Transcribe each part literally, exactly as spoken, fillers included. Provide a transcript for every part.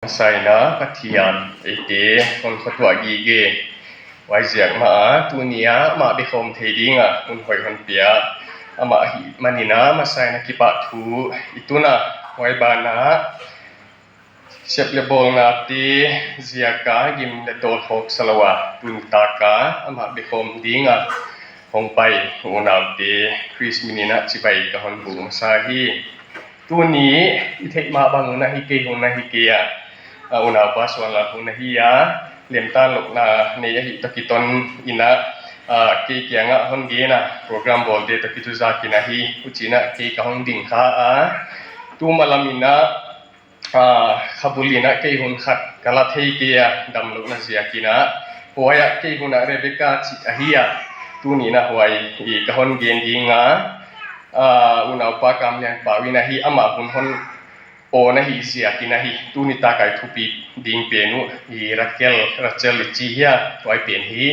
Saina Pathian eite hon khotuah gige. Huaiziak ma a, tunia ama bekhom thei dinga hun hoi hon pia ama ahi manina masaina kipah thu ituna, huai bana sep le bolna te ziaka gim le tol khok saloa tuni taka ama bekhom dinga hong pai unaute Chris minina chibai ka hon bu masa hi. Tuni i theih ma bang una hi kei huna hi kei a, a, unaupa suan la huna hi a, lemtan lohna nei ahi toh kiton ina, a, kei kianga hon gena program bolte toh kitu zakina hi, uchina kei ka hong ding kha a, tuma lamina, a, khabulina kei hun khat ka la thei kei a, damlohna ziakina, huaia kei huna Rebecca chi ahi a, tunina huai i ka hon gen dinga, a, unaupa Kamlian Pau ina hi ama hun hon ona hi ziakin ahi, tuni taka i thupi ding pen u, i Raquel, Rachel i chi hia, huai pen hi,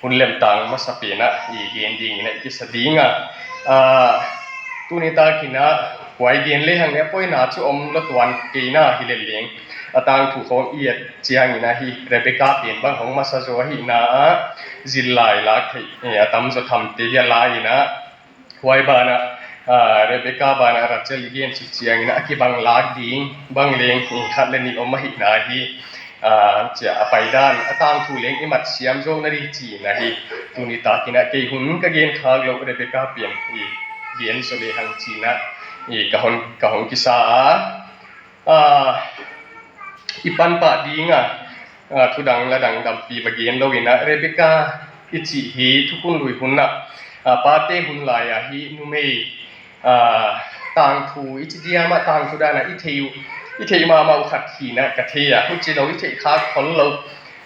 hun lemtang masa pena, i gen dingin i kisa dinga. A, tuni takina, huai gen le hang le poina chu om lo tuan keina hi le leng. A tangthu khong i et chiangin ahi, Rebecca pen bang hong masa zo ahina a, zil lai lak thei, eh, a tam zo tham te hia lai ina, huai bana, a, Rebecca bana Rachel i gen suk chiangin a kibang lak ding, bang leng, eh, khat le ni om ahina hi, a, chia a paidan, a tangthu leng i mat siam zo na di china hi, tuni takina kei hun ka gen khak lo Rebecca pen i gen zo le hang china, i ka hon, ka hon kisa a, a, i panpah dinga, a, thudang ladang dampi va gen lo ina, Rebecca i chi hi thukhun lui hun na, a, pate hun lai a hi numei, a, tangthu, i chi diama tangthu dana i thei u, i thei mama u khat hina ka thei a, huchi lo i thei kha khol lo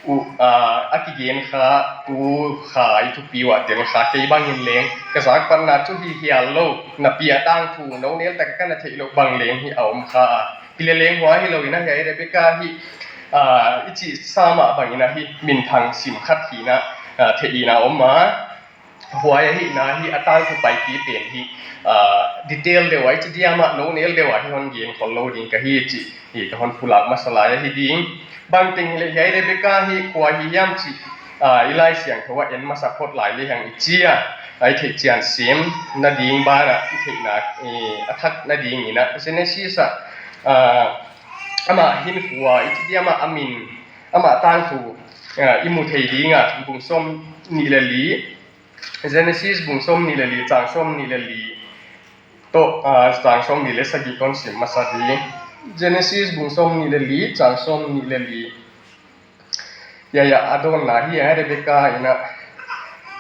u, a, a kigen kha, tu kha, i thupi ua tel kha, kei bangin leng, ka zak panna chu hi hial lo, na pia tangthu, no nel taka ka na thei lo bang leng hi a om kha a. Hi le leng huai hi lo ina hiai Rebecca hi, a, i chi sama bangin ahi, minthang sim khat hina, a, thei ina om a. Huai ahina hi a tangthu paipi pen hi, a, detail deuh a i chi diama, no nel deuh a hi hon gen khol lo ding ka hi chi, hi ka hon pulak masa lai ahi ding. Bang teng le hiai Rebecca hi kua hi hiam chi, a, i Laisiangthou a en masa phot lai le hang i chi a, a i theih chian sem na ding bana i theihna, eh, a thak na ding ina Genesis a, a, ama hinkhua i chi diama a min, ama tangthu, a, i mu thei dinga bung som ni le li, Genesis bung som ni le li, chang som ni le li. Toh, a, chang som ni le sagi kon sim masa di. Genesis bung som ni le li, chang som ni le li. Hiai a, a donna hi a Rebecca ina.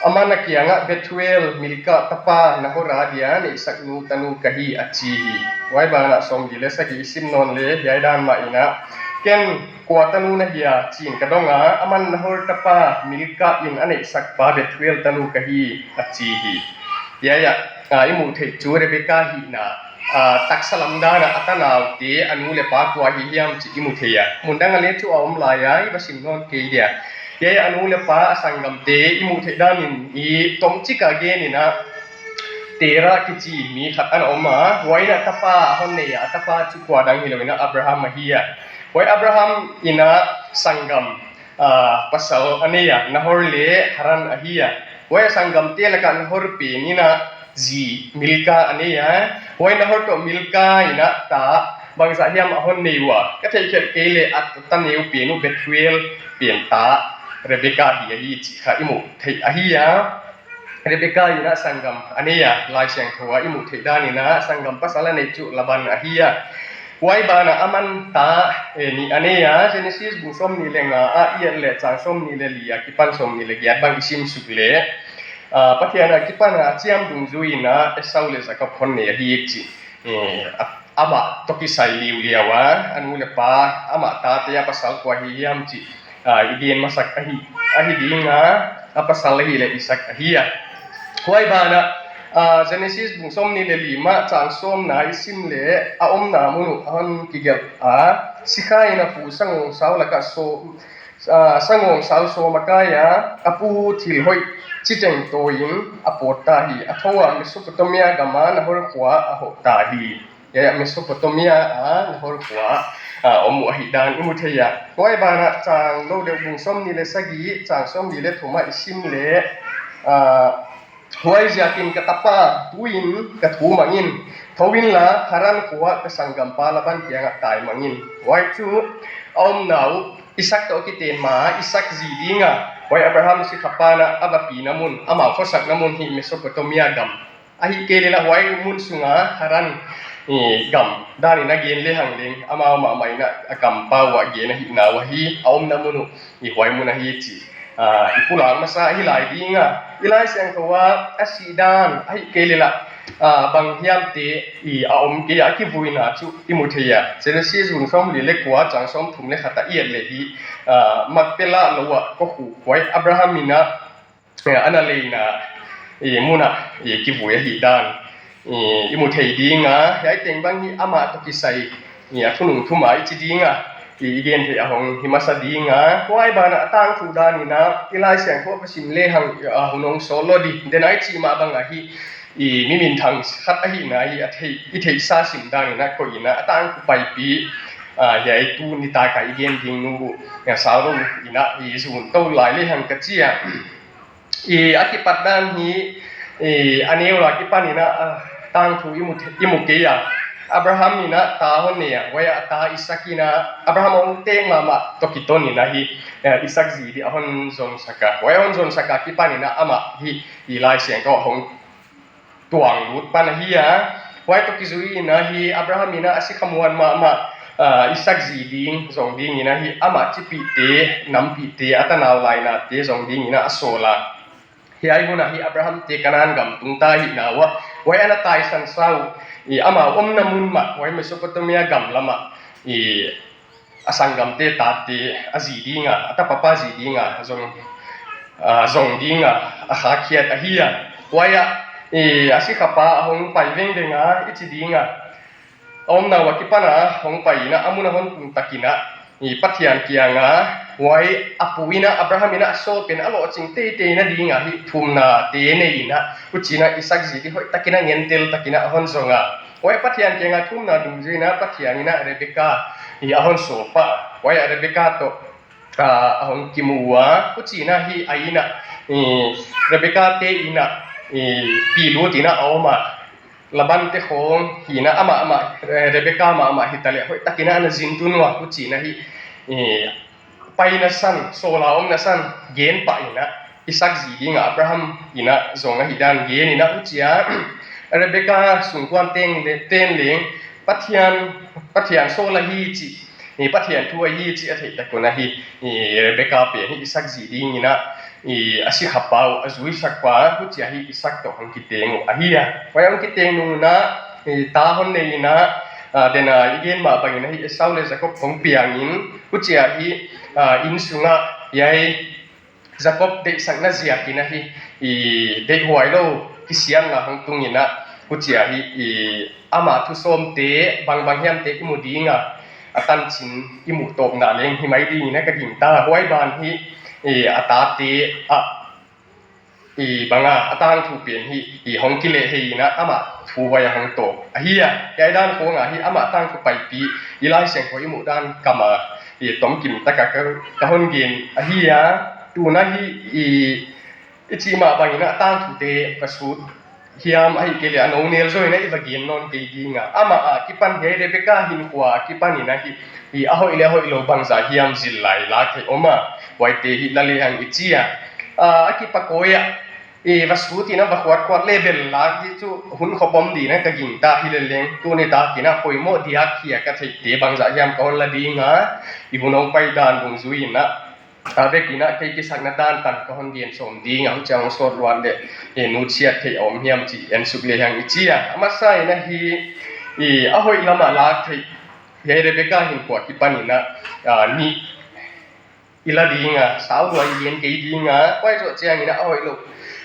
Aman a kianga Bethuel, Milka tapa Nahor a dia neihsak nu tanu ka hi a chi hi. Huai bana som ni le sagi i sim non le hiai dan ma ina. Ken kua tanu na hia chin ka donga, aman Nahor tapa Milka in a neihsak pa Bethuel tanu ka hi a chi hi. Hiai a, a, i mu thei chu Rebecca hina, a, taksa lam dana a tanau te, a nu le pa kua hi hiam chi i mu thei a. Mun dang a le chu a om lai a, i va sim non kei dia. Hiai a nu le pa a sanggam te i mu thei danin i tom chika gen ina, Tera kichi mi khat ana om a, huai ina tapa a hon nei a, a tapa chu kua dang hi lo ina Abraham ahi a. Huai Abraham ina sanggam, a, pasal a nei a, Nahor le Haran ahi a. Huai a sanggam te laka Nahor pen ina zi Milka a nei a. Huai Nahor toh Milka ina ta bangzah hiam a hon nei ua. Ka theikhelh kei le a ta neu pen u Bethuel pen ta Rebecca hi ahi chi kha i mu thei ahi a. Rebecca ina sanggam a nei a, Laisiangthou a i mu thei dan ina sanggam pasal a nei chu Laban ahi a. Huai bana aman ta, eh, ni a nei a, Genesis bung som ni le nga a i et le chang som ni le li a kipan som ni le giat bang i sim suk le, a, Pathian a kipan a chiam dungzui ina Esau le Jakob hon nei ahi chi. Eh, a, ama toh kisai liu liau a, a nu le pa, ama tate a pasal kua hi hiam chi, a, i gen masak ahi, ahi dinga, a pasal ahi le Isak ahi a. Huai bana, a, Genesis bung som ni le li ma chang somna i sim le, a omna mun u a hon kigelh a, sikha ina pu sangong sau laka so, a, sangong sau som a kai a, a pu thil hoih chiteng toin a pawt ta hi, a thou a Mesopotamia gama Nahor khua a hoh ta hi. Hiai a Mesopotamia a Nahor khua a, om u ahi dan i mu thei a. Huai bana chang lo deuh bung som ni le sagi, chang som ni le thum a i sim le, a, huai ziakin ka tapa, tuin ka thu mangin, thou inla, Haran khua ka sanggampa Laban kianga tai mangin. Huai chu a omna u, Isak toh kiten ma, Isak zi dinga, huai Abraham sikhapa na a va pina mun, amau khosakna mun hi Mesopotamia gam. Ahihkeileh la huai mun sunga Haran, eh, gam danin a gen le hang leng, amau mahmah in a kampau a gen ahihna u ahi, a omna mun u, i huai mun ahi chi. Ah, i pulang masa ahi lai dinga, i Laisiangthou a a sih dan, ahihkeileh la, ah, bang hiam te, i a om kei a kivuina chu i mu thei a. Genesis bung som li le kua chang som thum le khat a i et le hi, ah, Makpela lou a kokhu huai Abraham in a, eh, ana leina, eh, mun a, eh, kivui ahi dan, eh, i mu thei dinga, hiai teng bang hi amah toh kisai, eh, a thunung thum a i chi dinga, eh, i gen thei a hong hi masa dinga, huai bana a tangthu danin a, i Laisiangthou a sim le hang, eh, a hun hong sol lo di, den a i chih mah bang ahi, eh, mi minthang khat ahihna hi a thei, i theihsa sim danin a koih in a, a tangthu paipi, ah, hiai tu nitak a i gen ding nu, eh, sau lo in a, i zun tou lai le hang ka chi a. I, a kipat dan hi, i, a neu la kipan in a, a, tangthu i mu, i mu kei a. Abraham in a ta hon nei a, huai a ta Isak in a, Abraham hong teng mahmah toh kiton in a hi, eh, Isak zi di a hon zon sak a. Huai a hon zon sak a kipan in a amah hi, i Laisiangthou a hong tuang lut pan ahi a. Huai toh kizui in a hi Abraham in a a sikha muan mahmah, ah, Isak zi ding zong dingin a hi amah chipite, nampite, a tanau lainate zong dingin a a sol a. Hiai hun a hi Abraham te Kanan gam tung ta ahihna ua, huai ana taisan sa u, i amau omna mun mah, huai Mesopotamia gam lam a, i a sanggamte tate a zi dinga, a tapapa zi dinga, zong, a, zong dinga, a khakhiat ahi a. Huai a, i, a sikhapa a hong pai vengveng a, i chi dinga. A omna ua kipan a hong pai in a, a mun a hon tung tak in a, i Pathian kianga, huai a pu in a, Abraham in a, a sol pen a lohching teitei na dinga, hi thumna te nei in a, huchi in a Isak zi di hoih tak in a ngentel tak in a hon zong a. Huai Pathian kianga thumna dungzui in a Pathian in a Rebeka hi a hon sol pah. Huai a Rebeka toh, ah, a hong kimu ua. Huchi in a hi a in a, eh, Rebeka te in a, eh, pi lut in a a om a. Laban te khong hi in a amah, amah, eh, Rebeka mahmah hi ta leh hoih tak in a ana zin tun ua. Huchi in a hi, eh, paina san, sol a omna san, gen pah in a, Isak zi ding a Abraham in a zong ahi dan gen in a huchi a, Rebeka sungkuan teng le, ten leng, Pathian, Pathian sol ahi chi, i Pathian thu ahi chi a theih tak un a hi, i Rebeka pen hi Isak zi ding in a, i a sikhapa u a zui sak pa, huchi a hi Isak toh hong kiteng u ahi a. Huai hong kiteng nung in a, i ta hon nei in a, a, den a i gen mah bang in a hi Esau le Jakob hong piang in, huchi a hi, a, inn sung a, hiai Jakob deihsakna ziak in a hi, i deihhuai lou, kisiatna hong tung in a, huchi a hi, i ama thusawmte, bangbang hiamte i mu ding a, a tanchin i muh tawpna leng hi mai ding in a ka gingta, huai ban hi, i a tate, a, i bang a, a tangthu pen hi, i hong kilehhei in a, ama thu huai a hong tawp ahi a. Hiai dan khong a hi, ama tangthu paipi, i Laisiangthou i muh dan kam a, i tomkim tak a ka, ka hon gen ahi a. Tun a hi, i, i chih mah bang in a, a tangthute ka sut hiam ahihkeileh a no nel zaw in a i va gen nawn kei ding a. Ama a kipan hiai Rebeka hinkhua a kipan in a hi, i a hoih leh a hoihlou bangzah hiam zil lai lak theih om a. Huaite hi la lehang i chi a. A, a kipa kawm a, i va sut in a va khuat khuat leh bel lak di chu hun khop om di in a ka gingta hi leleng. Tuni tak in a poimoh diak hi a ka theihte bangzah hiam ka hon la ding a. I hun hong pai dan dungzui in a. A, bek in a kei kisakna dan tan ka hon gen sawm ding a, huchi a hong sawt luat leh, e, nutsiat theih a om hiam chih en suk lehang i chi a. A masa in a hi, i, a hoih lam a lak theih, hiai Rebeka hinkhua kipan in a, a, nih i la ding a, sau lua i gen kei ding a, huai zoh chiang in a a hoihlou.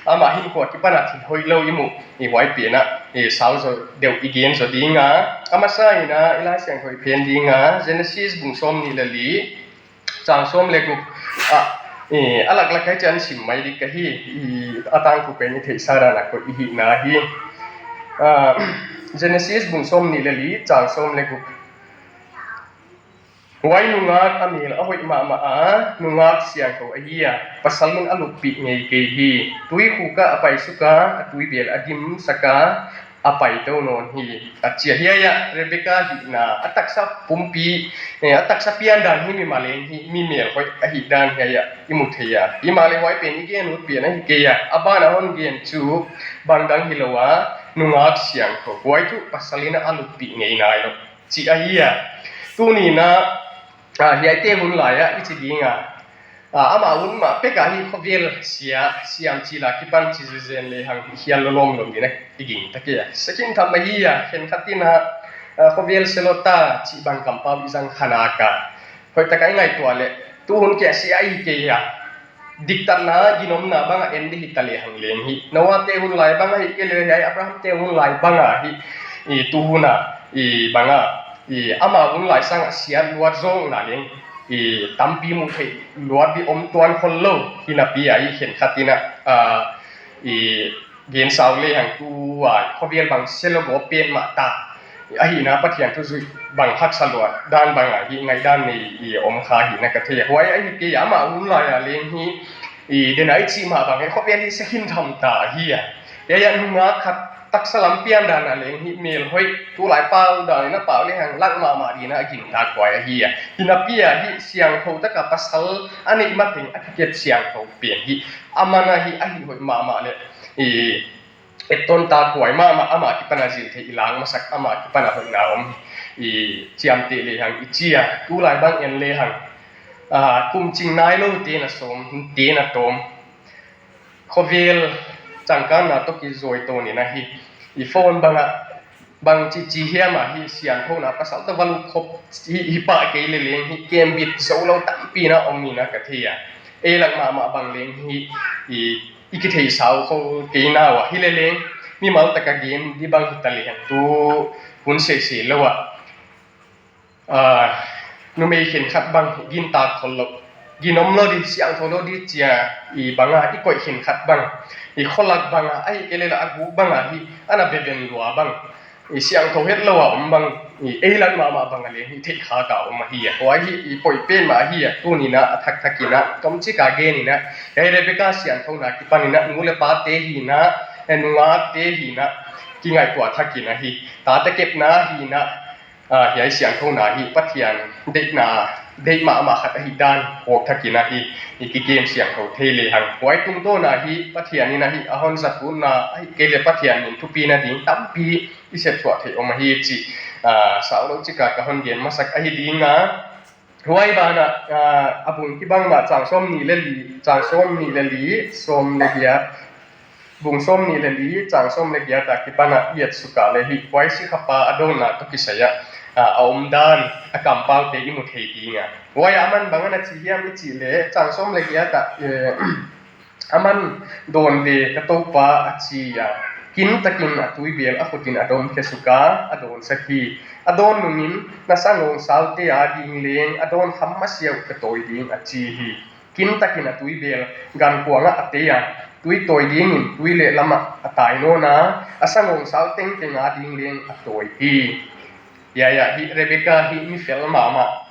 Ama hinkhua kipan a thil hoihlou i muh, i huai pen a, i sau zaw deuh i gen zaw ding a. A masa in a, i Laisiangthou i phen ding a, Genesis bung sawmnih leh li, chang sawm leh guk a, i, a laklak hi chan sim mai dik ka hi, i, a tangthu pen i theihsa dan a koih i hihna hi. A, Genesis bung sawmnih leh li, chang sawm leh guk. Huai nungak a mel a hoih mahmah a, nungak siangthou ahi a, pasal in a luppi ngei kei hi. Tui khuka a paisuka, a tuibel a dimsaka, a paitou non hi. A chia hiai a, Rebecca hihna, a taksa pumpi, eh, a taksa pian dan hi mi malen hi, mi mel hoih ahi dan hiai a, i mu thei a. Himahleh huai pen i gen ut pen ahi kei a, a ban a hon gen chu, bangdang hilou a, nungak siangthou. Huai chu pasal in a luppi ngei nailou. Chi ahi a. Tuni in a, ah, hiaite hun lai a, i chi ding a. Ah, ama hun ma pek a hi khovel sia, siam chi la kipan chi zen zen lehang hial lolom lom ding a i ging ta kei a. Second tham ahi a, khenkhat in a, ah, khovel se lou ta chi bang kampau i zang khan a ka. Hoihtaka i ngaihtuah leh, tu hun kia sia ahi kei a. Diktatna, ginomna bang a en di hita lehang leng hi. Noah te hun lai bang a hi kei leh hiai Abraham te hun lai bang a hi, i tu hun a, i bang a, i ama hun lai sang a siat luat zong na leng, i tampi mu thei luat di om tuan khol lou, hi napi a i khenkhat in a, ah, i gen sau lehang tu a, khovel bang se lou go pen mah ta. Ahihna Pathian thu zui bang haksa lou dan bang a hi ngaidan nei i om kha hi na ka thei. Huai ahi kei a ama hun lai a leng hi i den a i chi mah bang hi khovel hi second tham ta ahi a. Hiai a nungak khat taksa lam pian dan a leng hi mel hoih tulai pau dan in a pau lehang lak mahmah ding a ging ta kuai ahi a. Hi napi a hi siangthou taka pasal a neih mateng a thakep siangthou pen hi. Aman a hi ahi hoih mahmah leh i etton ta kuai mahmah ama kipan a zil thei i lang masak ama kipan a hoihna om hi. I chiam te lehang i chi a, tulai bang en lehang, ah, kum ching nailou te na som, te na tom. Khovel changkanna toh kizoi to ni na hi. I phone bang a, bang chi chi hiam a hi siangthouna pasal toh va lut khop hi, hi pah kei leh leng hi kembit zou lou tampi na om in a ka thei a. Ei lak mahmah bang leng hi i, i kithei sau kho kei nau a hi leh leng mimal taka gen di bang hita lehang tu hun sese lou a. Ah, numei khenkhat bang gin tak khol lou. Ginom lou di, siangthou lou di chia i bang a, i koih khenkhat bang. I kholak bang a, ahihkeileh la a gu bang a hi, ana veven lua bang. I siangthou het lou a om bang, i ei lak mahmah bang a leng hi theikha ka om ahi a. Huai hi, i poi pen mah ahi a, tuni in a, a thak thak in a, tomchik a gen in a. Hiai Rebecca siangthouna kipan in a, nu leh pa te hi in a, eh, nungak te hi in a, kingaihtuah thak in a hi. Tate kepna hi in a, Ah, hiai siangthouna hi Pathian deihna, deih mahmah khat ahi dan, phawk thak in a hi, i kikem siangthou thei lehang. Huai tungtawn a hi Pathian in a hi, a hon zat utna, ahihkeileh Pathian in thupina ding tampi i sep suah thei om ahi chi. Ah, sau lou chik a ka hon gen masak ahi ding a. Huai ban a, ah, a bung kibang mah chang sawmnih leh li, chang sawmnih leh li, sawm leh giat, bung sawmnih leh li, chang sawm leh giat a kipan a i et suk a leh hi, huai sikhapa a dawnna toh kisai a, ah, a omdan, a kampau te i mu thei ding a. Huai a aman bang ana chi hiam i chih leh, chang sawm leh giat a, eh, aman dawn ve ka Toupa a chi a, kin takin a tuibel a khut in a dom khe suk a, a dawnsak hi. A dawn nung in, na sangongsau te a ding leng, a dawn kham masiah uh ka tawi ding a chi hi. Kin takin a tuibel, gankuang ah a tei a, tui tawi ding in, tui leh lam ah a tai nawn a, a sangongsau tengteng a ding leng a tawi hi. Hiai a hi Rebecca hi mi fel mahmah.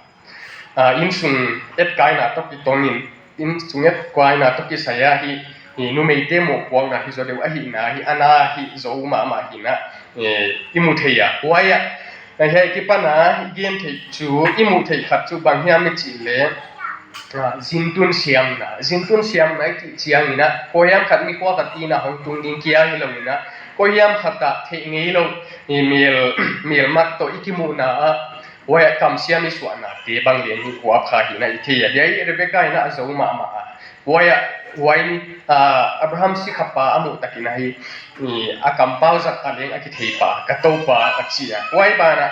Ah, insung etkaina toh kiton in, insung etkaina toh kisai a hi, hi numeite mohpuakna hi zaw deuh ahihna hi, ana hi zou mahmah hi in a, eh, i mu thei a. Huai a, hiai kipan a, i gen theih chu, i mu theih khat chu bang hiam i chih leh, ah, zintun siamna, zintun siamna i chih chiang in a, koihiam khat mi khua khat in a hong tung ding kia hilou in a, koihiam khat a theih ngeilou, i mel, melmat toh i kimuhna a, huai a kamsiam i suahna te bang leng hi huap kha hi in a i thei a. Hiai Rebecca in a a zou mahmah a. Huai a, huai ni, ah, Abraham sikhapa a muh tak in a hi, i, a kampau zat a leng a kithei pa, ka Toupa a chi a. Huai ban a,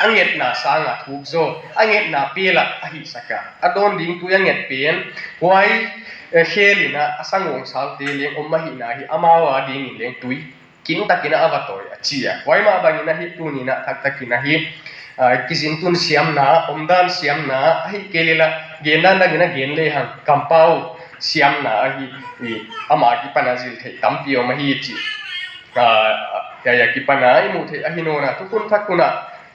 a ngetna sang a thuk zaw, a ngetna pel a a hihsak a. A dawn ding tui a nget pen, huai, eh, khel in a, a sangongsau te leng om ahihna hi, amau a ding in leng tui kin takin a va tawi a chi a. Huai mah bang in a hi tuni in a thak tak in a hi, ah, kizintun siamna, omdan siamna, ahihkeileh la, gen dan dang in a gen lehang, kampau siamna a hi, i, ama kipan a zil theih tampi om ahi chi. Ah, hiai a kipan a i mu theih ahi nawn a, tukhun thakhun a,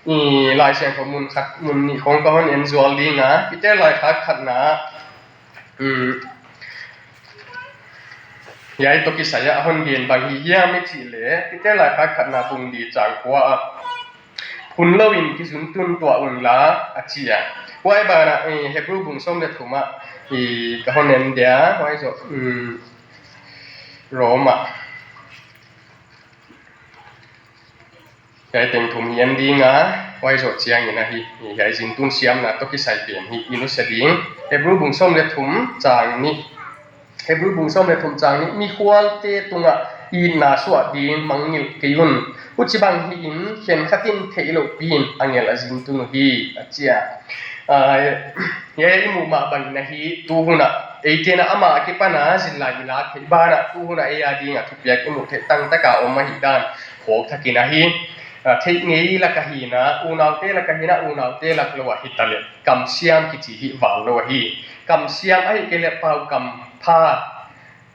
i, Lai Siangthou mun khat, mun ni khong ka hon en zual ding a, Peter laikhak khatna, um, hiai toh kisai a hon gen bang hi hiam i chih leh, Peter laikhak khatna bung li chang kua a, phun lou in kizun tun tuah un la, a chi a. Huai ban ah, eh, Hebrew bung sawm le thum ah, eh, ka hon en dia, huai zoh, um, Roma. Hiai teng thum hi en ding a, huai zoh chiang in ahi, eh, hiai zin tun siamna toh kisai pen hi i nusia ding. Hebrew bung sawm le thum chang nih. Hebrew bung sawm le thum chang nih, mikhualte tungah itna suah ding mangngilh kei un. Huchibang hi in, khenkhat in theihlouh pi in angel a zin tun uhi, a chi a. Ah, hiai i muh mah bang in ahi, tu hun ah, eite'n a amah akipan a zillai i lak theih ban ah, tu hun ah ei a ding a thupiak i muh theih tangtak a om ahihdan phawk thak in ahi. Ah, theih ngei lak ahi na, unaute lak ahi na, unaute lak lou ahi ta leh, kamsiam kichi hi val lou ahi. Kamsiam ahihkeileh pau kampha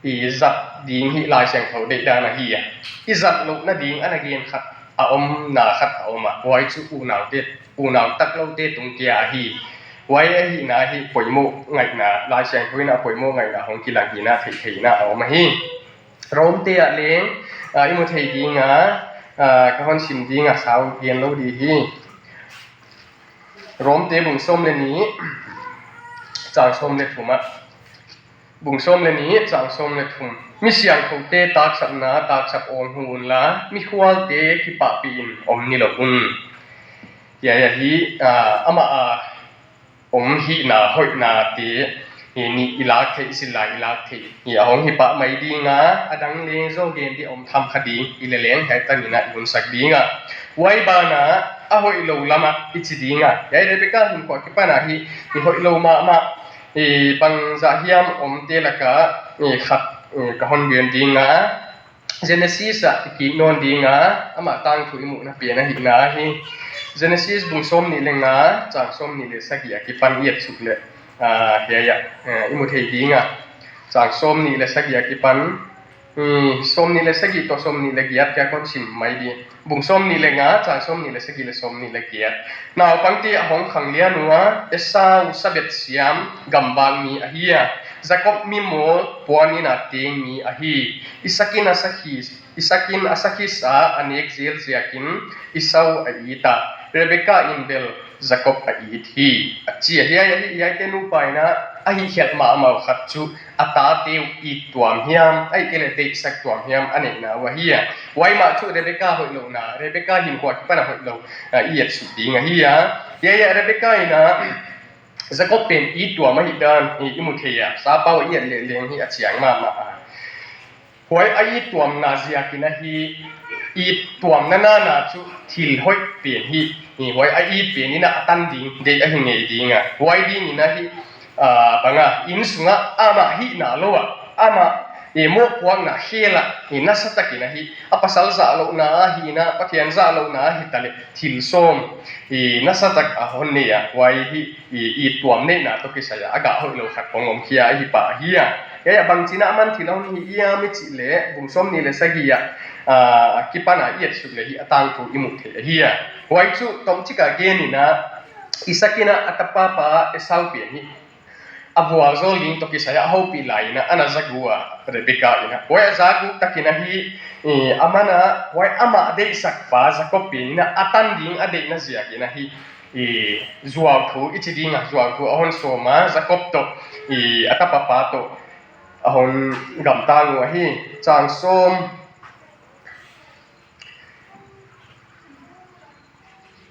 i zat ding hi Lai Siangthou deihdan ahi a. I zat louhna ding ana gen khat a om, na khat a om a. Huai chu unaute, unau tak loute tung kia ahi. Huai ahihna hi poimoh ngaihna, Lai Siangthou in a poimoh ngaihna hong kilang hina, theih theihna a om ahi. Romte ah leng, ah, i mu thei ding a, ah, ka hon sim ding a, sau gen lou di hi. Romte bung sawm le nih, chang sawm le thum ah. Bung sawm le nih, chang sawm le thum. Mi siangthoute taksapna, taksap awng hu un la, mikhualte kipahpih in om nilouh un. Hiai ahi, ah, amah a om hihna, hoihnate, hi nih i lak theih, zillai i lak theih. Hi a hong hi pah mai ding a, a dang leng zoh gen di om tham kha ding, i le leng hiai tan in a i hun sak ding a. Huai ban a, a hoihlou lam ah i chi ding a. Hiai Rebecca hinkhua akipan a hi, i hoihlou mahmah, i bangzah hiam omte lak a, i khat, i ka hon gen ding a. Genesis ah i kik nawn ding a, amah tangthu i muhna pen ahihna hi. Genesis bung sawm nih le nga, chang sawm nih le sagih akipan i et suk leh, ah, hiai ah, eh, i mu thei ding a. Chang sawm nih le sagih akipan, hmm, sawm nih le sagih toh sawm nih le giat kia kon sim mai di. Bung sawm nih le nga, chang sawm nih le sagih le sawm nih le giat. Naupangte a hong khang lian ua, Esau sabet siam, gamvak mi ahi a. Jakob mimawl, puan in a teng mi ahi. Isaak in a sakhi, Isaak in a sakhi sa a nek zel ziakin Esau a it a. Rebecca in bel Jakob a it hi, a chi a. Hiai, hiai, hiaite nupa in a, a hihkhelh mahmah khat chu a tate uh it tuam hiam, ahihkeileh deihsak tuam hiam a neihna uh ahi a. Huai mah chu Rebecca hoihlouhna, Rebecca hinkhua akipan a hoihlou, ah, i et suk ding ahi a. Hiai, hiai Rebecca in a, Jakob pen it tuam ahihdan, i, i mu thei a, sapau i et leh leng hi a chiang mahmah a. Huai a it tuamna ziakin ahi, it tuamna nana chu thil hoih pen hi, hi huai a it pen in a a tan ding, deih ahi ngei ding a. Huai ding in ahi, ah, bang a, innsung a amah hihna lou a, amah, eh, mohpuakna khel a, eh, nasa takin ahi, a pasal zahlouhna ahi na, Pathian zahlouhna ahi ta leh, thil sawm, eh, nasa tak a hon nei a, huai hi, i, it tuam neihna toh kisai a, a gah hoihlou khat hong om khia ahi pah ahi a. Hiai a bangchin a aman thil a hon hih hiam i chih leh, bung sawm nih le sagih a, ah, akipan a i et suk leh hi a tangthu i mu thei ahi a. Huai chu tomchik a gen in a, Isaak in a a tapa pa Esau pen hi a vualzawl ding toh kisai a a houpih lai in a, ana zak ua Rebecca in a. Huai a zak uh takin ahi, eh, aman a, huai amah deihsak pa Jakob pen in a, a tan ding a deihna ziakin ahi, i, zuauthu i chi ding a, zuauthu a hon sawm a, Jakob toh, i, a tapa pa toh a hon gamtang uh ahi. Chang sawm,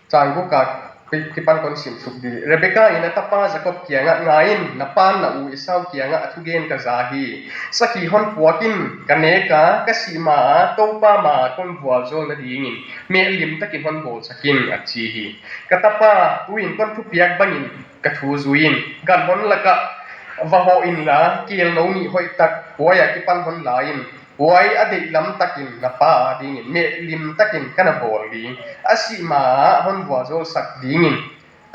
chang guk a ki, kipan kon sim suk di. Rebecca in a tapa Jakob kiang a, ngai in, na pan na u Esau kiang a a thugen ka za hi. Sakhi hon puak in, ka nek a, ka sih ma a, Toupa ma a kon vualzawlna ding in, meh lim takin hon bawlsak in, a chi hi. Ka tapa, tuin kon thupiak bang in ka thu zui in, ganhon lak a va hoh in la, kelnou nih hoihtak, huai a kipan hon la in, huai a deih lam takin na pa a ding in, meh lim takin ka na bawl ding, a sih ma a hon vualzawlsak ding in,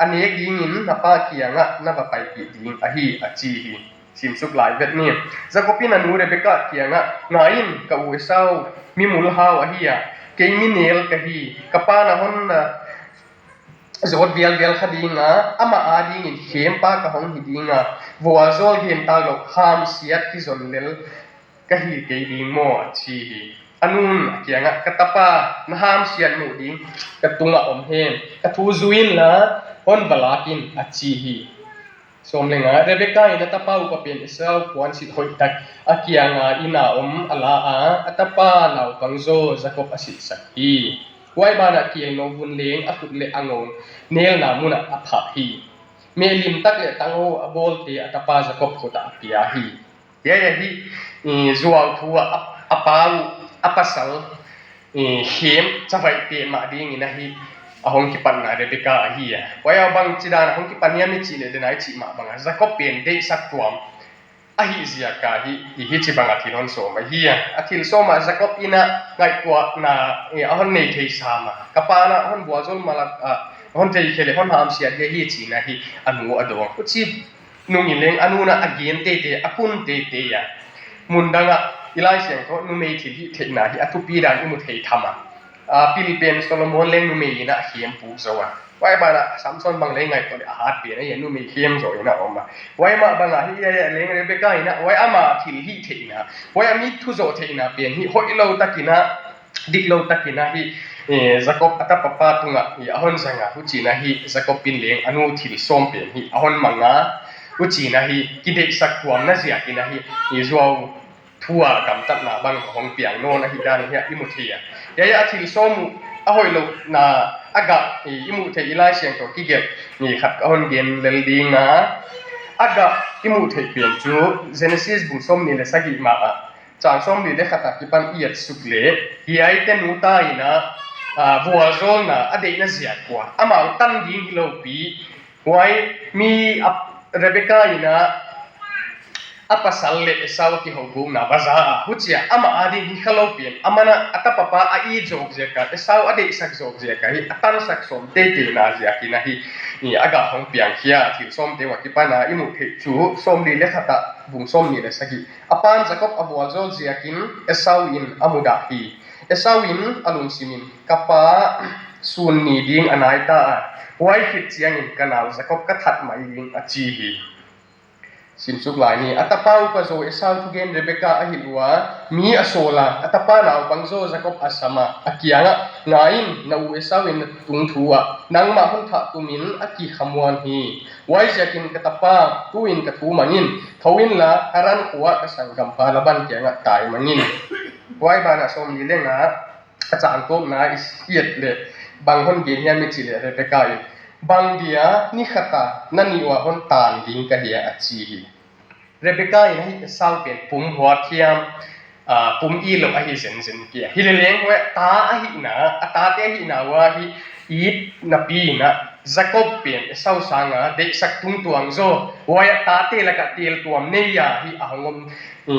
a nek ding in na pa kiang a na va paipih ding ahi, a chi hi. Sim suk lai vet ni. Jakob in a nu Rebecca kiang a, ngai in, ka u Esau mi mulhau ahi a, kei mi nel ka hi, ka pa na hon na jot vial vial kha dinga, ama a dingin khempa ka hong hi dinga, vualzawl gen talo hamsiat kijon lel ka hi kei ding maw, a chi hi. A nun a kiangah, ka tapa, na hamsiat mu ding ka tunga om hen, ka thu zui inla hon va lak in, a chi hi. Sawm le nga, Rebekah in a tapa upa pen Esau puansilh hoih tak a kianga inn a om a la a, a tapa naupang zaw Jakob a silhsak hi. Huai banah kelno vun leng a khut le a ngawng nelna munah a phah hi. Meh lim tak le tangho a bawlte a tapa Jakob khutah a pia hi. Hiai ahi, eh, zuau thu a, a, a pa uh, a pasal, eh, khem chavai peh mah dingin ahi, a hong kipatna Rebekah ahi a. Huai a bang chidan a hong kipan hiam i chih leh, denai chih mah banga Jakob pen deihsak tuam ahi ziaka hi, i hichi banga thil hon sawm ahi a. A thil sawm a Jakob in a ngaihtuahna, eh, a hon nei thei sam a. Ka pa in a hon vualzawl malak a, hon thei khe leh hon hamsiat ding ahi chi in ahi, a nu a dawng. Huchi nungin leng a nu in a gen teitei, a kun teitei a. Mun dangah i Laisiangthou numei thilhih theihna hi a thupi dan i mu thei tham a. A pil pen Solomon leng numei in a khem puk zaw a. Huai banah Samson bang leng ngaihtuah leh a hat pen ahi a, numei khem zaw in a om a. Huai mah banga hi, hiai a leng Rebekah in a, huai ama thilhih theihna, huai a mi thu zawh theihna pen hi hoihlou takin a, diklou takin ahi, eh, Jakob a tapa pa tungah, eh, a hon zang a, huchiin ahi, Jakob in leng a nu thil sawm pen hi a hon mang a, huchiin ahi, kideihsak tuamna ziakin ahi, eh, zuau thu a gamtatna bang hong piang nawn ahi dan hi i mu thei a. Hiai a thil sawm uh a hoihlouhna a gah, eh, i mu thei i Laisiangthou kigelh, eh, khat ka hon gen lel ding a, a gah i mu thei pen chu Genesis bung sawmnih le sagih mah a, chang sawmli le khat a kipan i et suk leh, hiaite nu ta in a, a, vualzawlna a deihna ziak ua, amau tan ding hilou pi, huai mi a, Rebekah in a, a pasal leh Esau a kihoubukna va za a, huchia ama a ding hi khalou pen, aman a, a tapa pa a it zawk ziak a, Esau a deihsak zawk ziak a hi, a tansak sawm teiteina ziakin ahi, i, a gah hong piang khia, thil sawmte ua kipan a i mu thei chu, sawmli le khat a, bung sawmnih le sagih. A pan Jakob a vualzawl ziakin Esau in a mudah hi. Esau in a lungsimin, ka pa sun ni ding a nai ta a, huai khit chiangin ka nau Jakob ka that mai ding, a chi hi. Simsuk lai ni, a tapa upa zaw Esau thugen Rebekah a hilh ua, mi a sawl a, a tapa naupang zaw Jakob a sam a, a kiangah, ngai in, na u Esau in na tungthu ah, nangmah hon thah tumin a kikhamuan hi. Huaiziakin ka tapa, tuin ka thu mang in, thou inla, Haran khua ka sanggampa Laban kiangah tai mang in. Huai banah sawmli le nga, a chang tawpna i et leh, bang hon gen hiam i chih leh, Rebekah in, bang dia ni khat a na ni ua hon tan ding ka hi a, a chi hi. Rebekah in ahi Esau pen pum huat hiam, a, pum it lou ahi zenzen kei a. Hileleng huai ta ahihna, a tate ahihna ua hi it napi in a, Jakob pen Esau sanga deihsak tungtuang zaw, huai a tate laka tel tuam nei a hi a hong om, i,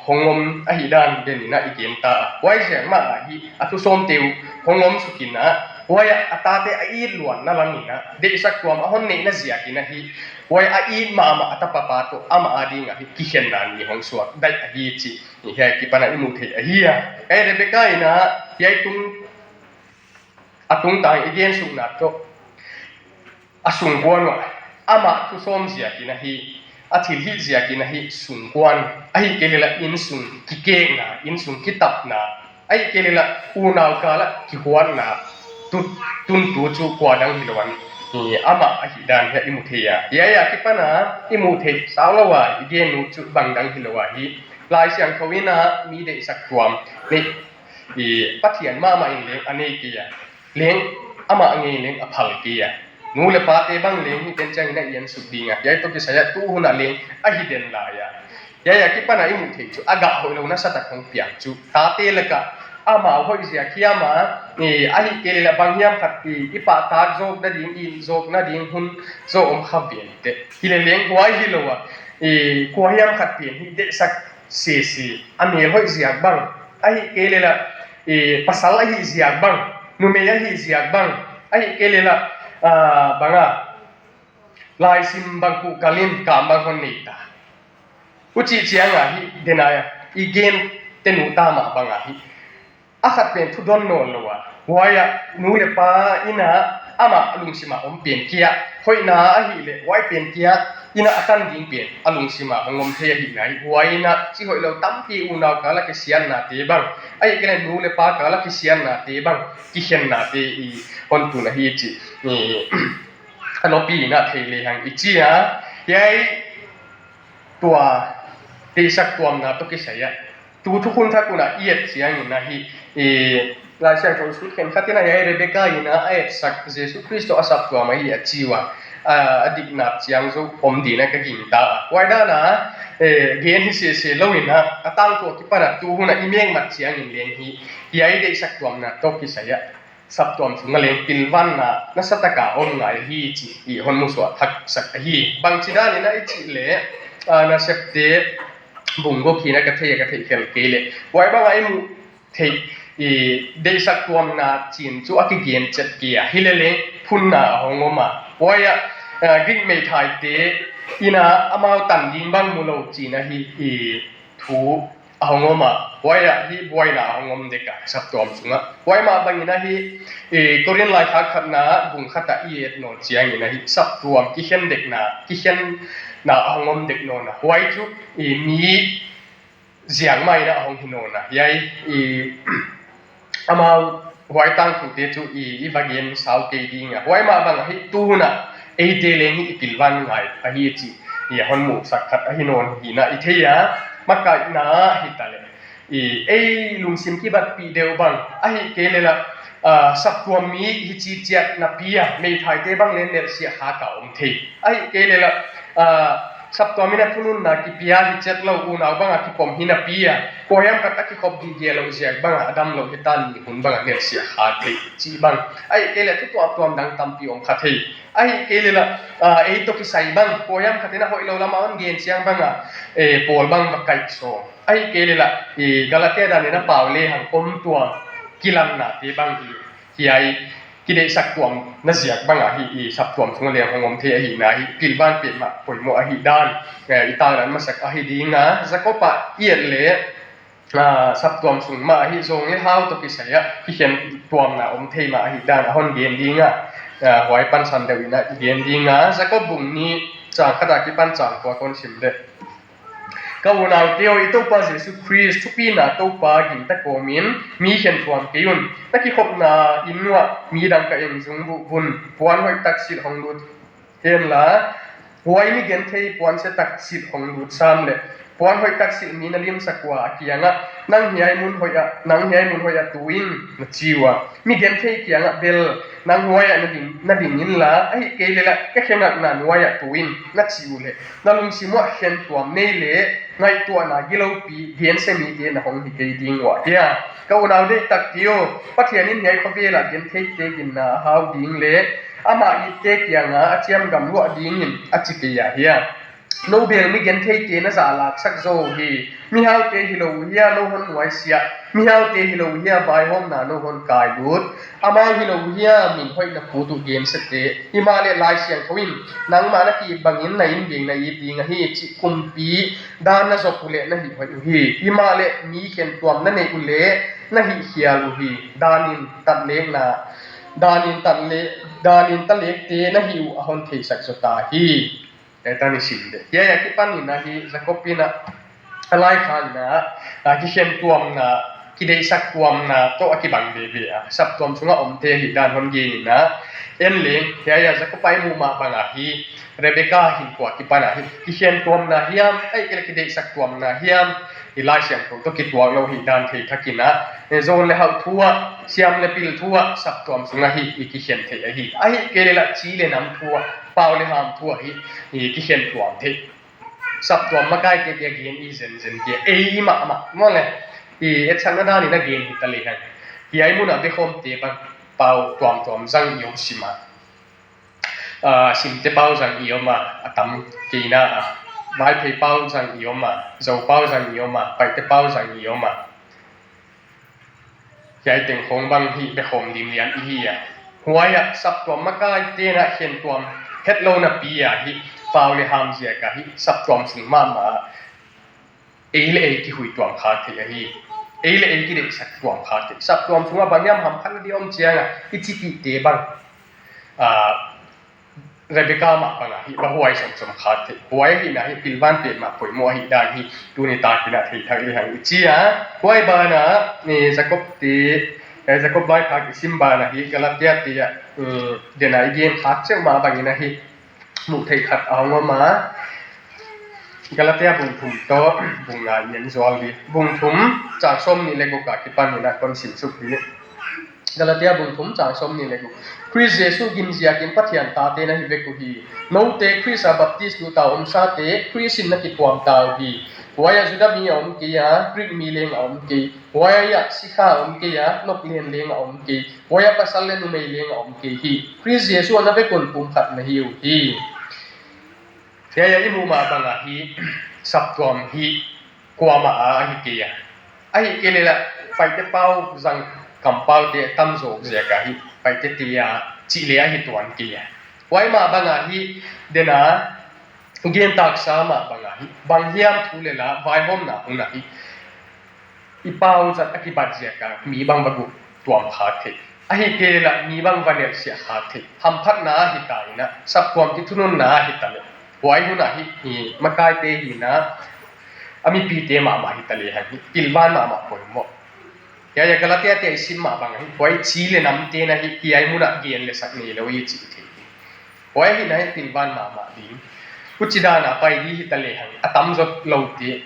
hong om ahi dan den in a i gen ta a. Huaiziak mah a hi a thu sawmte uh hong om suk in a, huai a, a tate a it luanna lam in a, deihsak tuam a hon neihna ziakin ahi, huai a it mahmah a tapa pa toh ama a ding ahi, kikhenna ni hong suak daih ahi chih, i, hiai kipan a i mu thei ahi a. Hiai Rebekah in a, hiai tung, a tungtang i gen sukna toh, a sungkuan ua, ama thu sawm ziakin ahi, a thilhih ziakin ahi, sungkuan, ahihkeileh la innsung kikekna, innsung kitapna, ahihkeileh la unau kal a kihuatna, tu, tuntu chu kua dang hilou in, i, ama ahi dan hi a i mu thei a. Hiai a kipan a i mu thei saulou a i gen uh chu bang dang hilou a hi, Laisiangthou in a mi deihsak tuam, ni, i, Pathian mahmah in leng a nei kei a. Leng, ama ngei leng a phal kei a. Nu le pate bang leng hiten chiangin a i en suk ding a. Hiai toh kisai a tu hun a leng ahi den lai a. Hiai a kipan a i mu thei chu, a gah hoihlou nasatak hong piang chu. Tate laka, amau hoih ziak hiam a, i, ahihkeileh la bang hiam khat i, i pahtak zawkna ding, i zawkna ding hun zaw om kha ven teh. Hileleng huai hilou a, i, kua hiam khat pen hi deihsak sese, a mel hoih ziak bang, ahihkeileh la, i, pasal ahi ziak bang, numei ahi ziak bang, ahihkeileh la, a, banga, laisim bang kuhkal in kam bang hon nei ta. Huchih chiang a hi, den a, i gen te nu ta mah bang a hi, a khat pen thu don nawn lou a. Huai a, nu le pa in a, ama lungsima om pen kia, hoina ahile, huai pen kia, ina atan ding pen, alungsima hong om thei ahina hi, huaina, chi hoilou tampi unau kala kisianna te bang, ahikei le nu le pa kala kisianna te bang, kikhenna te i hon tun ahi chi, i, anopi ina thei le hang i chi a, hiai tua, teisak tuamna toh kisai a. Tu thukhun thak una i et chiang ina hi, i, Laisiangthou sut khenkhat ina hiai Rebecca ina a etsak Jesu Christo a saptuam ahi a chi ua, a, a dikna chiang zou om dina ka gingta a. Huai dana, e, gen hi sese lou ina, a tangthu a kipan a tu huna i mengmat chiang in leng hi, hiai teisak tuamna toh kisai a saptuam sunga leng pilvanna nasataka om ngai hi chi i hon musuah thak sak ahi. Bangchi dan ina i chih le, a, Nasepte bung guk hina ka thei a ka theih khel kei le. Huai banga i mu thei, i, teisak tuamna chin chu a kigen chet kei a. Hile leng phunna a hong om a. Huai a, a, Greek meithaite ina amau tan ding bang mulou chin ahi, i, thu a hong om a. Huai a hi buaina a hong om dek a saptuam sunga. Huai mah bang ina hi, i, Korin laikhak khatna bung khat a i et nawn chiang ina hi saptuam kikhen dekna, kikhenna a hong om dek nawn a. Huai chu, i, mi ziang mai ina a hong hi nawn a. Hiai, i, amau huai tangthu te chu i, i va gen sau kei ding a. Huai mah bang a hi tu huna eite leng hi i pilvan ngai ahi chi i a hon musak khat ahi nawn hina i thei a, makaihna hi ta le. I, ei lungsim kibatpih deuh bang, ahikei le la, a, saptuam mi hi chi chiat napi a, meithaite bang leng nelsia kha ka om thei. Ahikei le la, a, saptuam ina thununna kipia hi chet lou unau banga kipom hi napi a, koiam khat a kikhop dih dia lou ziak banga a damlou hi tan ni hun banga nelsia kha thei chi bang. Ahikei le thu tuamtuam dang tampi om kha thei. Ahikei le la, a, ei toh kisai bang, koiam khat ina hoilou lama hon gen chiang banga, e, pawl bang va kaih sawm. Ahikei le la, i, Galatia dan ina pau le hang om tuam, kilanna te bang hi, hiai, kideisak tuamna ziak banga hi, i, saptuam sunga leng hong om thei ahina hi, pilvan pet mah poimoh ahi dan, e, i tanglan masak ahi ding a, Jakob a i et le, a, saptuam sung mah ahi zong le hau toh kisai a, kikhen tuamna om thei mah ahi dan a hon gen ding a, a, huai pansan deuh ina i gen ding a, Jakob bung ni chang khat a kipan chang kua kon sim le. Ka unaute aw, i Toupa Jesu Christ thupina Toupa gingta kawmin mi khen tuam kei un. Na kikhopna in uah midang ka engzung buh un. Puan hoih tak silh hong lut hen la, huai mi genthei puan se tak silh hong lut sam le, puan hoih tak silh mi na limsak ua a kiangah, nang hiai mun hoih ah, nang hiai mun hoih ah tu in, na chi ua. Mi genthei kiangah bel, nang huai ah na ding, na ding in la, ahikei le la, ka khengatna nuai ah tu in, na chi u le, na lungsim uah khen tuam nei le, ngaihtuahna giloupi, gense mite na hong hi kei ding ua hia. Ka unau deihtak te aw, Pathian in hiai khovel ah gentheite ginna a hau ding le, ama itte kianga a chiamgam luah dingin a chi kei a hia. No bel mi gentheite na zahlaksak zo hi. Mihaute hilou hia no hon nuaisiah, mihaute hilou hia vaihawmna no hon kailut, amau hilou hia min hoih na put uh gense te. Himahleh Laisiangthou in, nangmah na ki bangin na in ding na it ding ahi chih kumpi dan na zop uleh na hih hoih uhi. Himahleh mi khen tuam na nei uleh na hih khial uhi. Danin tatlekna, danin tatle, danin talekte na hih uh a hon theisak zo ta hi. Hiai tan i sim le. Hiai a kipan ina hi Jakob ina a laikhakna, a, kikhen tuamna, kideisak tuamna toh a kibang veve a. Saptuam sunga om thei hi dan hon gen ina. En leng, hiai a Jakob a i mu mah banga hi Rebecca hin tua kipan a hi. Kikhen tuamna hiam, ahikei le kideisak tuamna hiam, i Laisiangthou toh kituak lou hi dan thei thak ina. E, zon le hau thu ah, siam le pil thu ah, saptuam sunga hi i kikhen thei ahi. Ahikei le la chi le nam thu ah, pau le ham thu ah hi i kikhen tuam thei. Saptuam makaite kia gen i zenzen kia, ei mahmah, maw le, i etsakna dan ina gen hi ta le hang. Hiai mun a bekhawmte bang, pau tuamtuam zang i om sim a. A, Simte pau zang i om a, a tam kei na a. Vaiphei pau zang i om a, Zou pau zang i om a, Paite pau zang i om a. Hiai teng khong bang hi bekhawm lim lian i hi a. Huai ah saptuam makaite na khen tuam hetlouna pi a hi, pau le ham ziak a hi, saptuam sung mahmah a ei le ei kihui tuam kha thei ahi. Ei le ei kideisak tuam kha thei. Saptuam sunga bang hiam hamphatna di om chiang a, i chitihte bang. Rebecca mah banga hi, va huai som som khat thei. Huai ahina hi, pilvan pet mah poimo ahi dan hi, tuni takin a thei thak le hang i chia. Huai bana, Jacob te, Jacob lai khat i sim bana hi, Galatia te a, dena i gen khat cheu mah bangin ahi, muh thei khat a hong om a. Galatia bung thum toh bung nga i en zual di. Bung thum chang som ni le guk a kipan in a kon sim suk di. Galatia bung thum chang som ni le guk. Khrist Jesu gin ziakin Pathian tate na hi vek u hi. Note Khrist a baptis lut a om sate Khrist in na kituam tau hi. Huai a Juda mi a om kei a, Greek mi leng a om kei. Huai a sikha a om kei a, noklen leng a om kei. Huai a pasal le numei leng a om kei hi. Khrist Jesu a na vek un pumkhat na hi u hi. Hiai a i muh mah banga hi, saptuam hi, kuamah a ahi kei a. Ahihkeileh, Paite pau zang kampau te tamzaw ziak a hi, Paite te a chih le ahi tuan kei a. Huai mah banga hi, dena, gen taksa mah banga hi, bang hiam thu le la, vaihawmna hun ahi. I pau zat a kibat ziak a mi bang va guh tuam kha thei. Ahihkeileh mi bang va nelsiah kha thei. Hamphatna ahi ta in a, saptuam kithununna ahi ta le. Huai hun a hi, i makaite hi na, a mipite mahmah hi ta le hang hi, pilvan mahmah poimo. Hiai a Galatia te i sim mah bang hi, huai chi le nam te na hi, hiai mun a gen le sak nei lou i chi thei hi. Huai hi na hi pilvan mahmah ding. Huchi dan a pai di hi ta le hang, a tamzaw lou te.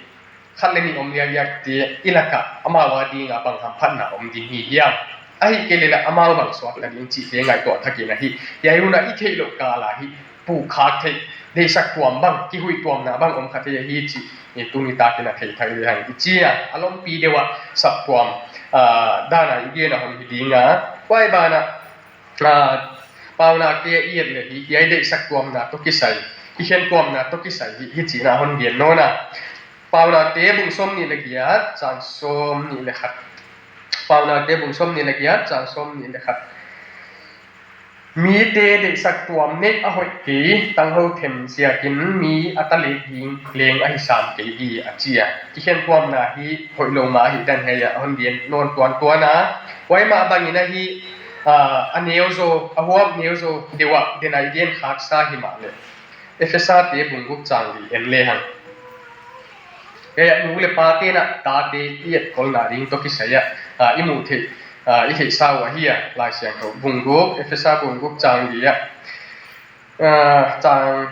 Khat le nih om liakliak te, i lak a, amau a ding a bang hamphatna om ding hi hiam. Ahihkeileh amau bang suakta ding chih te ngaihtuah thak in ahi. Hiai hun a i theih louh kal a hi, pukkhak theih, deihsak tuam bang, kihuih tuamna bang om kha thei ahi chih, i tuni takin a thei thak le hang i chi a, a lompi deuh a saptuam, ah, dan a i gen a hon hi ding a. Huai bana, ah, Paunak te i et le hi, hiai deihsak tuamna toh kisai, kikhen tuamna toh kisai hi, hichi in a hon gen nawn a. Paunak te bung sawm nih le giat, chang sawm nih le khat. Paunak te bung sawm nih le giat, chang sawm nih le khat. Mite deihsak tuam neih a hoih kei, tanghou them ziakin mi a ta let ding leng ahi sam kei hi a chi a. Kikhen tuamna hi hoih lou mah ahi dan hiai a hon gen nawn tuantuan a. Huai mah bangin ahi, ah, a neu zaw, a huap neu zaw deuh a, dena i gen khaksa himahleh. Ephesa te bung guk chang li en le hang. Hiai a nu le pa te na tate i etkolna ding toh kisai a, ah, i muh theih, ah, i theihsa uh ahi a, Laisiangthou bung guk, Ephesa bung guk chang li a, ah, chang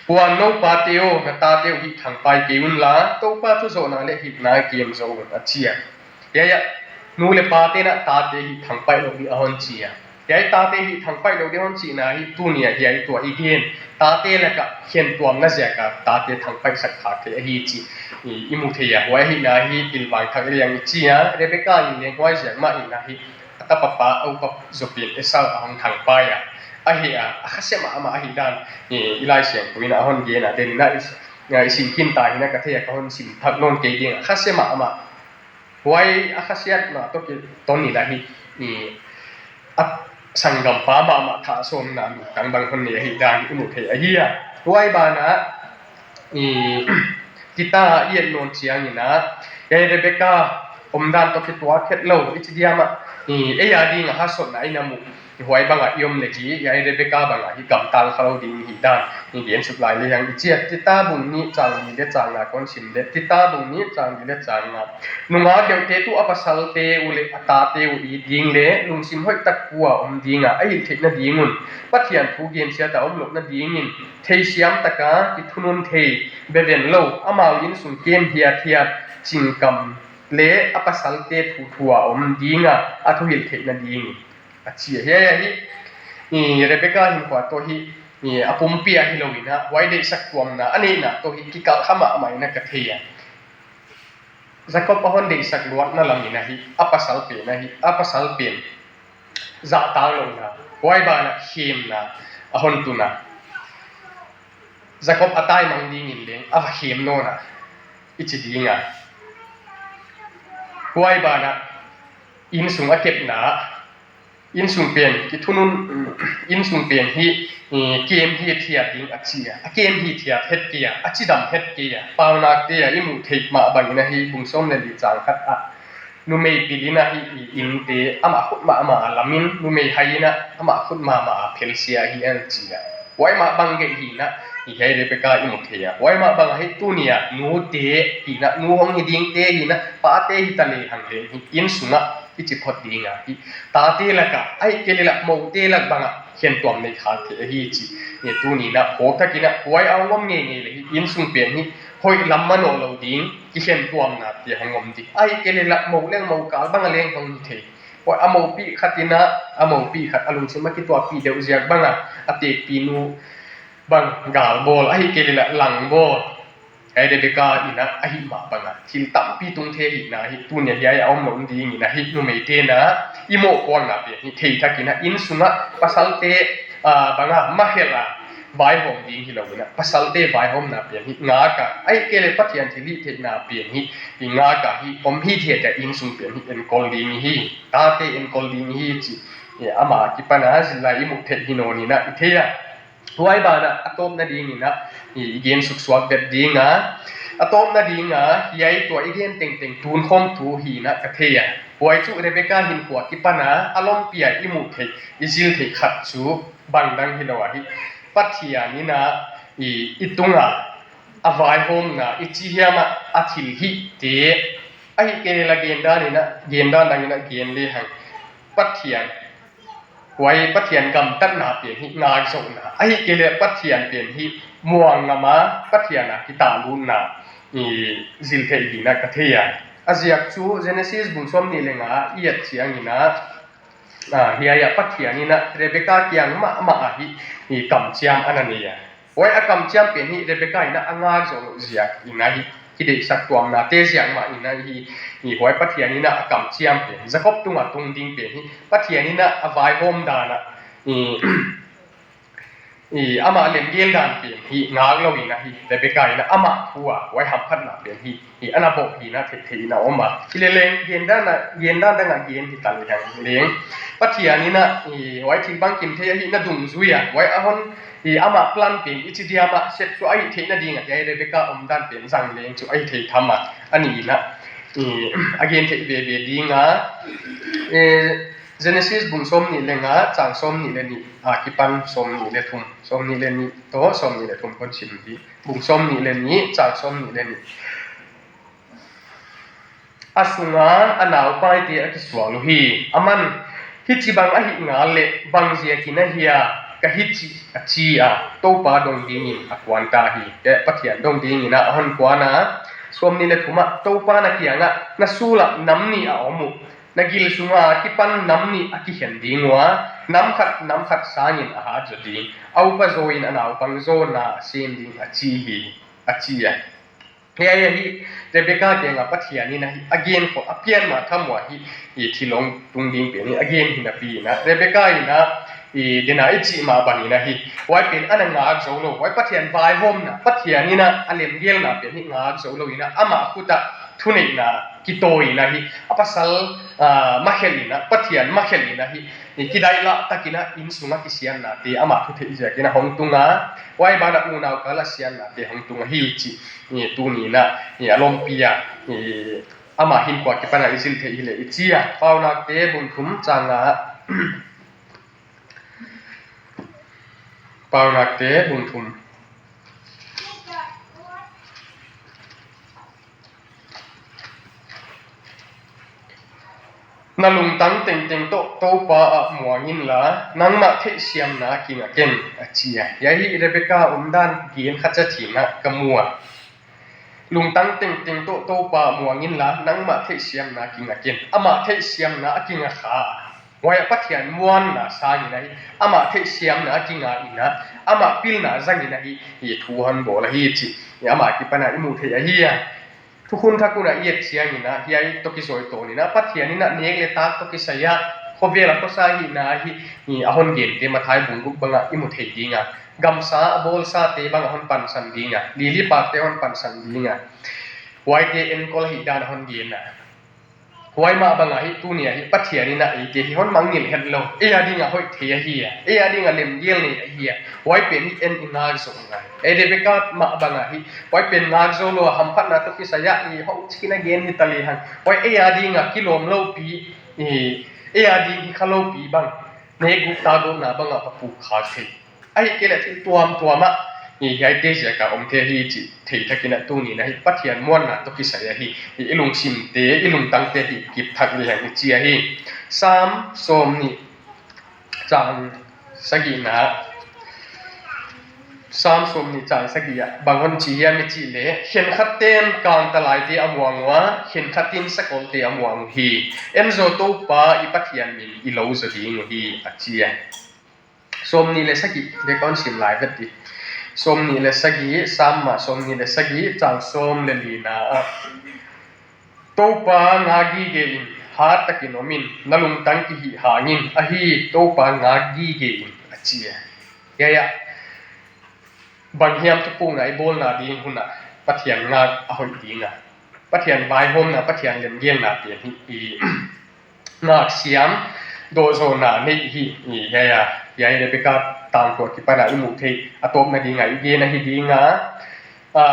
Huan nou pate aw, na tate uh hih thangpai kei unla, Toupa thu zohna le hihna kem zo un a chi a. Hiai a, nu le pate na tate hih thangpai lou ding a hon chi a. Hiai tate hih thangpai lou ding hon chihna hi tuni a hiai tua i gen. Tate lak a khen tuamna ziak a tate thangpai sak kha thei ahi chih i, i mu thei a. Huai ahihna hi pilvang thak leng i chi a. Rebecca in leng huai ziak mah in ahi. A tapa pa, a upa zopi in Esau a hong thangpai a. Ahi a, a khasia mahmah ahi dan i, i Laisiangthou in a hon gen a, den in a i, i sim khin ta hi na ka thei a, ka hon sim thak nawn kei ding a, khasia mahmah. Huai a khasiatna toh kiton in ahi, i, a sanggampa mahmah thah sawmna mi tang bang hon nei ahi dan i mu thei ahi a. Huai bana, i, Tita i et nawn chiang in a, hiai Rebecca omdan toh kituak het lou, i chi diam a, i, ei a ding a hasotna i na mu, huai bang a i om le hi, hiai Rebecca bang a hi gamtang kha lou ding hi dan, i gen suk lai le hang i chi a. Tita bung nih chang li le chang nga kon sim le, Tita bung nih chang li le chang nga. Nungak deuh te tuh a pasal te uh le a tate uh it ding le, lungsim hoih tak pua om ding a, a hilh theihna ding un, Pathian thu gensia ta om louhna ding in, theisiam taka kithunun thei beven lou, amau insung kem hiat hiat, chingkam le a pasalte thuthu a om ding a, a thuhilh theihna ding a chi a. Hiai ahi, i, Rebecca hinkhua toh hi, i, a pumpi ahi lou in a, huai deihsak tuamna a neihna toh hi kikal kha mahmah in a ka thei a. Jacob a hon deihsak luatna lam in ahi, a pasal pen ahi, a pasal pen zahtang louhna, huai bana khemna a hon tun a. Jacob a taimang ding in leng a va khem nawn a, i chi ding a. Huai bana insung a kepna, insung pen kithunun, insung pen hi, eh, kem hithiat ding a chi a, a kem hithiat het kei a, a chidam het kei a, Paunak te a i mu thei mah bang in ahi, bung sawm le li chang khat a. numei pil in ahi, i in te, ama khut mama a lam in, numei hai in a, ama khut mama a phel sia hi an chi a. Huai mah bang gei hi in a, i hiai Rebecca i mu thei a. Huai mah bang ahi tuni a, nu te hi in a, nu hong hi ding te hi in a, pa te hi ta le hang le hi, in sung a, i chi phot ding a hi. Ta te lak a, ahihkeileh mou te lak bang a, khen tuam nei khal thei ahi chi. Ni tuni in a, phawk thak in a, huai a hong om ngeingei le hi, in sung pen hi, hoih lam manoh lou ding, kikhen tuamna te hong om ding. Ahihkeileh mou leng mou kal bang a leng hong hi thei. Huai a moupi khat in a, a moupi khat a lungsim a kituahpi deuh ziak bang a, a tekpi nu bang gal bawl, ahihkeileh lang bawl. Hiai Rebecca in a, ahi mah bang a, thil tampi tung thei hi in a, hi tuni a hiai a om lou ding in a, hi numei te in a, i mohpuakna pen hi thei thak in a, in sung a pasal te, a, bang a, mahel a, vaihawm ding hi lou in a, pasal te vaihawmna pen hi ngak a, ahihkeileh Pathian thilhihtheihna pen hi, i ngak a hi, om hi thei a in sung pen hi enkol ding hi, ta te enkol ding hi chi, i ama kipan a zillai i mu thei hi nawn in a, i thei a. Huai ban a, a tawpna ding in a, i, i gen suksuak vet ding a, a tawpna ding a, hiai tua i gen tengteng tun khawm thu hi in a ka thei a. Huai chu Rebecca hinkhua kipan a, a lompi a i mu thei, i zil thei khat chu bang dang hi lou ahi. Pathian in a, i, i tung a, a vaihawmna, i chi hiam a, a thilhih te, ahihkeileh gen dan in a, gen dan dang in a gen le hang. Pathian, huai Pathian gamtatna pen hi ngak zohna. Ahihkeileh Pathian pen hi muang ngam a, Pathian a kitahlutna, i, zil thei hi in a ka thei a. A ziak chu Genesis bung sawmnih le nga i et chiang in a, a, hiai a Pathian in a Rebecca kiang mahmah a hi, i, kamchiam ana nei a. Huai a kamchiam pen hi Rebecca in a a ngak zoh louh ziak in a hi, kideihsak tuamna te ziak mah in a hi, i, huai Pathian in a a kamchiam pen, Jacob tung a tung ding pen hi, Pathian in a a vaihawm dan a, i, i, ama lemgel dan pen hi ngak lou in a hi, Rebecca in a ama thu a, huai hamphatna pen hi, i, ana bawh hi in a theih theih in a om a. Hileleng, gen dan a, gen dan dang a gen hi ta le hang leng. Pathian in a, i, huai thil bang kim thei ahi na dungzui a, huai a hon, i, ama plan pen, i chi diam a, sep chu ahi theihna ding a, hiai Rebecca om dan pen zang leng chu ahi thei tham a, ani in a, i, a gen thei veve ding a, i, Genesis bung sawmnih le nga, chang sawmnih le nih, a kipan sawmnih le thum, sawmnih le nih toh, sawmnih le thum kon sim di, bung sawmnih le nih, chang sawmnih le nih. A sung a a naupaite a kisual uhi. Aman, hichibang ahih ngal leh, bang ziakin ahia, ka hichi a chi a, Toupa dong dingin a kuan ta hi. Kei Pathian dong dingin a hon kuan a, sawmnih le thum a, Toupa na kiang a, na sul a nam nih a om uh. Na gil sung a kipan nam nih a kikhen ding ua, nam khat, nam khat sangin a hat zaw ding. A upa zawin a naupang zaw na a sem ding a chi hi, a chi a. Hiai ahi, Rebecca kiang a Pathian in a hi, a gen khawm, a pian ma tham ua hi, i thil hong tung ding pen hi, a gen hi napi in a. Rebecca in a, i, den a i chih mah bang in a hi, huai pen ana ngak zou lou, huai Pathian vaihawmna, Pathian in a, a lemgelna pen hi ngak zou lou in a, ama khut a thuneihna kitawi in a hi, a pasal, ah, makhel in a, Pathian makhel in a hi, i, kidaih lah tak in a, in sung a kisianna te, ama thu theih ziak in a hong tung a, huai ban a unau kal a sianna te hong tung a hi chi. I, tuni in a, i, a lompi a, i, ama hinkhua kipan a i zil theih hi leh i chi a. Paunak te bung thum chang nga. Paunak te bung thum. Na lungtang tengteng toh Toupa a muang inla, nangmah theihsiamna a kinga ken, a chi a. Hiai hi Rebecca umdan gen khat cha thina ka mu a. Lungtang tengteng toh Toupa a muang inla, nangmah theihsiamna a kinga ken. Amah theihsiamna a kinga kha. Huai a Pathian muanna sangin ahi. Amah theihsiamna a kinga in a. Amah pilna zangin ahi. Hi thu hon bawl ahi chi. Amah kipan a i mu thei ahi a. Thukhun Thak un a i et chiang in a, hiai toh kizui tawn in a, Pathian in a nek le tak toh kisai a, khovel a khosa hihna hi, i a hon gen te Mathai bung guk bang a i mu thei ding a, gamsa a bawlsa te bang a hon pansan ding a, lili pak te a hon pansan ding a, huai te enkol hih dan a hon gen a. Huai mah banga hi tunia hi Pathian in a eite hi hon mangngilh het lou. Ei a dinga hoithei ahi a, ei a dinga lemgel nei ahi a. Huai pen hi ei'n i ngak jou ngai. Ei Rebecca mah banga hi huai pen ngak jou lou a, hamphatna toh kisai a i hou chikina gen hi ta lehang, huai ei a dinga kilom loupi, i, ei a ding hi kha loupi bang, neh guh tah guhna banga va puk kha thei. Ahihkeileh thil tuamtuam a, i, hiaite ziaka om thei hi chih thei thakin a tunia hi Pathian muanna toh kisai a hi, i, i lungsimte, i lungtangte hi kip thak lehang i chi ahi. Sam somnih chang sagihna, Sam somnih chang sagih a bang hon chi hiam i chih leh, khenkhat ten kangtalaite a muang ua, khenkhat in sakolte a muang uhi. En zaw Toupa i Pathian min i lo zaw ding uhi, a chi a. Somnih le sagih, Rebecca hon sim lai vet di. Somnih le sagih, Sam mah somnih le sagih, chang som le lina a, Toupa ngak gige in, hat takin om in, na lungtang kihih hangin, ahi Toupa ngak gige in, a chi a. Hiai a, bang hiam thupukna i bawlna ding hun a Pathian ngak a hoih ding a, Pathian vaihawmna, Pathian lemgelna pen hi i ngak siam, dawhzawna nei hi, i, hiai a, hiai Rebecca tangthu a kipan a i muh theih a tawpna ding a i gen ahi ding a, a,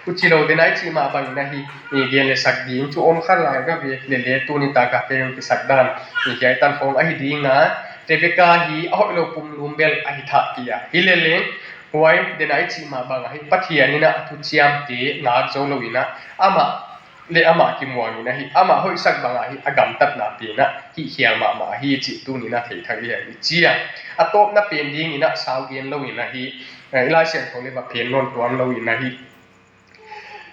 huchi lou, denai chih mah bangin a hi, i, gen le sak ding chu om kha lai veve, lele tuni tak a kei hon kisak dan, i, hiai tan khawng ahi ding a, Rebecca hi a hoihlou pumlum bel ahi thah kei a. Hilele, huai denai chih mah bang a hi Pathian in a thuchiamte ngak zou lou in a, amah le amah kimuang in a hi, amah hoihsak bang a hi a gamtatna pen a hihkhial mahmah ahi chih tuni in a thei thak lehang i chi a. A tawpna pen ding in a sau gen lou in a hi, eh, i Laisiangthou le va phen nawn tuan lou in a hi,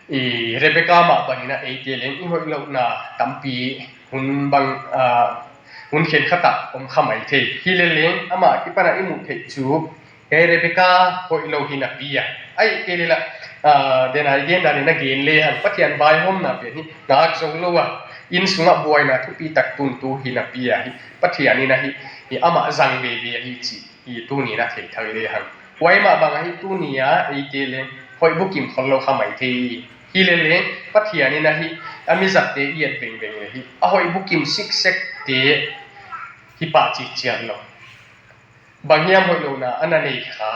i, Rebecca mah bang in a eite leng i hoihlouhna tampi hun bang, ah, hun khenkhat a om kha mai thei. Hilele, amah kipan a i muh theih chu, hiai Rebecca hoihlou hi napi a, ahihkeileh, ah, denai gen dan in a gen lehang, Pathian vaihawmna pen hi ngak zou lou a, innsung a buaina thupi tak tuntu hi napi a hi, Pathian in a hi, hi amah zang veve ahi chih, i, tuni in a thei thak lehang. Huai mah bang a hi tunia eite leng hoih bukim khol lou kha mai thei. Hilele, Pathian in a hi a mi zatte i et vengveng le hi a hoih bukim siksekte hi pah chihchiat lou. Bang hiam hoihlouhna ana nei kha,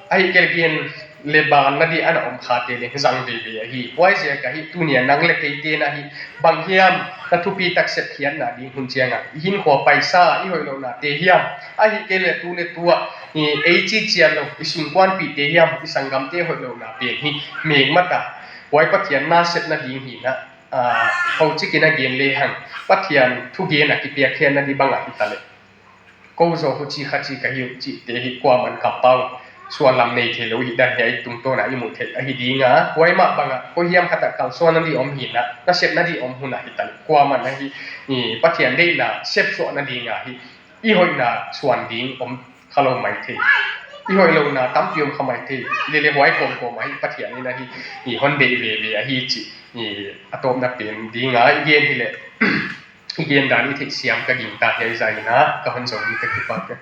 ahihkeileh gen le banna di ana om khate leng zang veve ahi. Huaiziak a hi tunia nang le keite in a hi bang hiam na thupi tak sepkhiatna ding hun chiang a, i hinkhua paisa, i hoihlouhnate hiam, ahihkeileh tu le tu a, i, ei chihchiat lou, i sungkuanpihte hiam, i sanggamte hoihlouhna pen hi mengmat a, huai Pathian nasepna ding hi in a, ah, hou chik in a gen lehang, Pathian thugen a kipiakkhiatna di bang ahi taleh, kou zaw huchi khachi ka hi uh chihte hi kuaman kampau suan lam nei theilou hi dan hi a i tungtawn a i muh theih ahi ding a, huai mah bang a, kou hiam khat a kalsuanna di om hi in a, nasepna di om hun ahi taleh, kuaman a hi, i, Pathian deihna sepsuahna ding a hi, i hoihna suan ding om kha lou mai thei. I hoihlouhna tampi om kha mai thei. Lele, huai kawmkawm a hi Pathian in a hi, i, hon deih veve ahi chih, i, a tawpna pen ding a i gen hileh, i gen dan i theihsiam ka gingta, hiai zah in a ka hon zou ding ka kipak e.